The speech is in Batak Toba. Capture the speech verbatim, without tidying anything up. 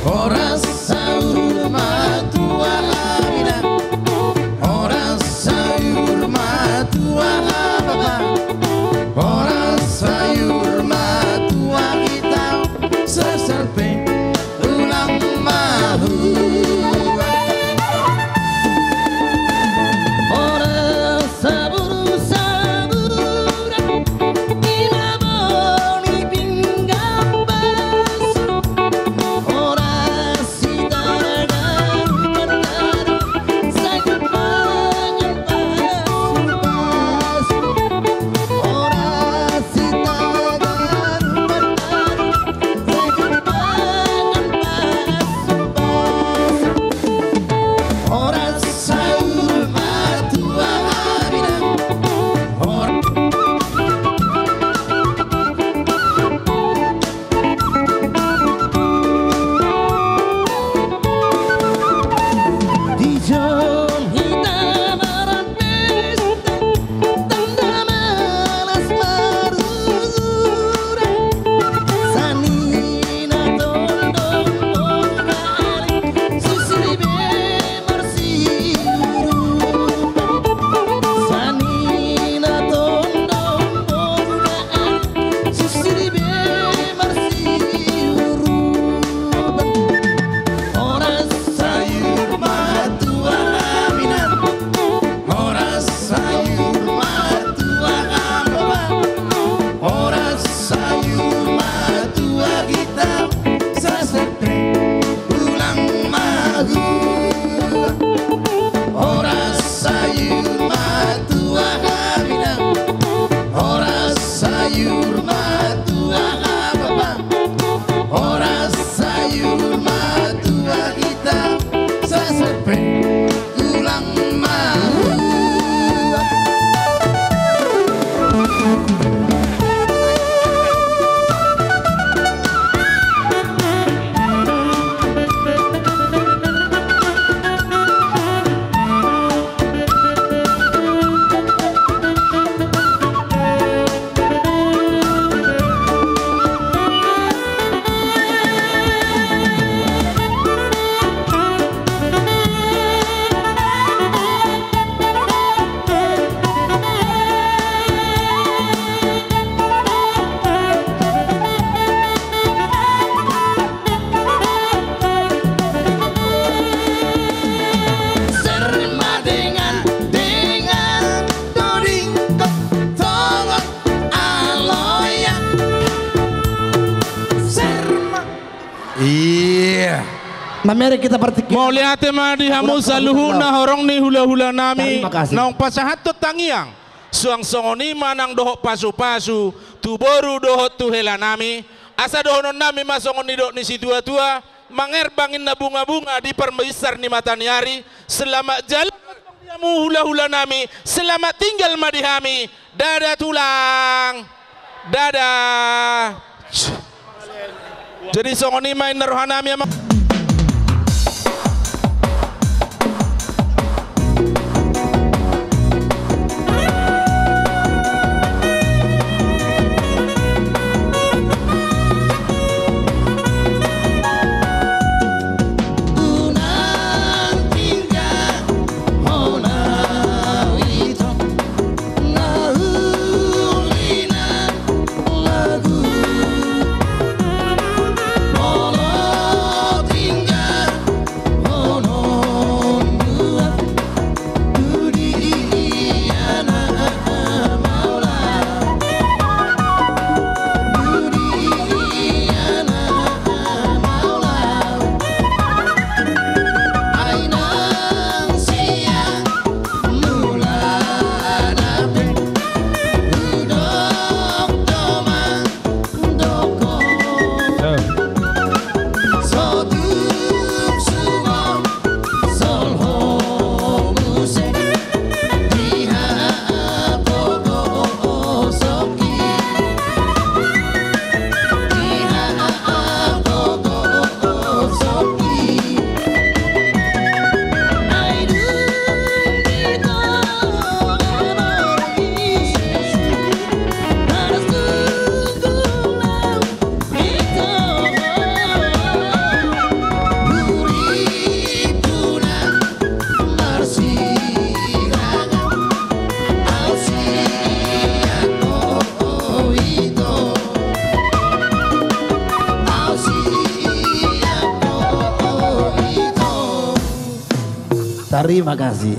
Horas saur matua hami na. Horas saur matua hami bapa. Horas saur matua hita. Sasar pe ulang mahua. Horas sabur saburan. Ima boni pinggan basa. Horas sitagar pandaru. Sagut pangan pasupasu. Horas sitagar pandaru. Sagut pangan pasupasu. Horas saur matua hami na. Hor- Di son hita marpesta, tanda malas marujura. Sanina tondong boru na ali, susiribe marsiurupan. Sanina tondong boru na ali, susiribe marsiurupan. Horas saur matua hami na. Horas saur matua hami bapa. Horas saur matua hita. Sasar pe ulang mahua. Horas saur matua hami na. Horas saur matua hami bapa. Horas saur matua hita. Sasar pe ulang mahua. Serma dengan, dengan doding tongon aloya. Serma. Iya. Mamereng hita partingkian. Mauliate ma di hamu saluhutna horong ni hulahulanami. Tarima kasih. Naung pasahathon tangiang. Suang songon i ma nang dohot pasupasu tu boru dohot tu helanami. Asa dohononnami ma songon nidok ni situatua, mangerbang inna bungabunga di parmaisar ni mataniari. Selamat jalan ma di hamu hulahulanami. Selamat tinggal ma di hami. Dadah tulang. Dadah. Jadi songon i ma inna rohanami amang. Tarima kasih.